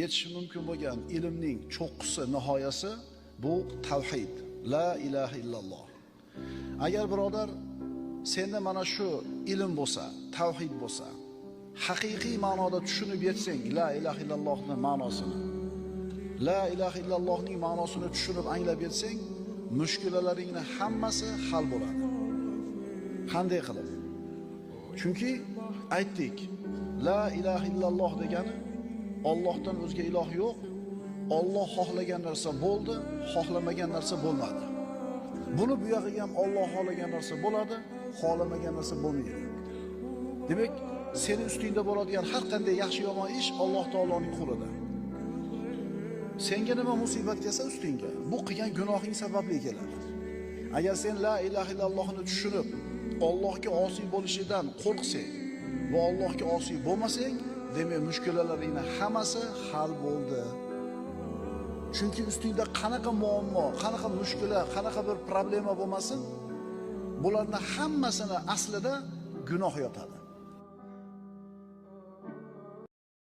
Yetishi mumkin bo'lgan ilmning cho'qqisi, nihoyasi bu tavhid. La ilaha illalloh. Agar birodar senda mana shu ilm bo'lsa, tavhid bo'lsa, haqiqiy ma'noda tushunib yetsang la ilaha illallohning ma'nosini, la ilaha illallohning ma'nosini tushunib anglab yetsang, mushkulalaringni hammasi hal bo'ladi. Qanday qilib? Chunki aytdik, la ilaha illalloh degani Allohdan o'zga iloh yo'q. Alloh xohlagan narsa bo'ldi, xohlamagan narsa bo'lmadi. Buni bu yog'iga ham Alloh xohlagan narsa bo'ladi, xohlamagan narsa bo'lmaydi. Demak, seni ustingda bo'ladigan har qanday yaxshi yomon ish Alloh taoloning qo'lida. Senga nima musibat kelsa ustingga, bu qilgan gunohing sababli keladi. Agar sen la ilaha illallohni tushunib, Allohga osiy bo'lishidan qo'rqsang va Allohga osiy bo'lmasang, demak mushkulalaringning hammasi hal bo'ldi. Chunki ustingda qanaqa muammo, qanaqa mushkula, qanaqa bir problema bo'lmasin, bularning hammasini aslida gunoh yotadi.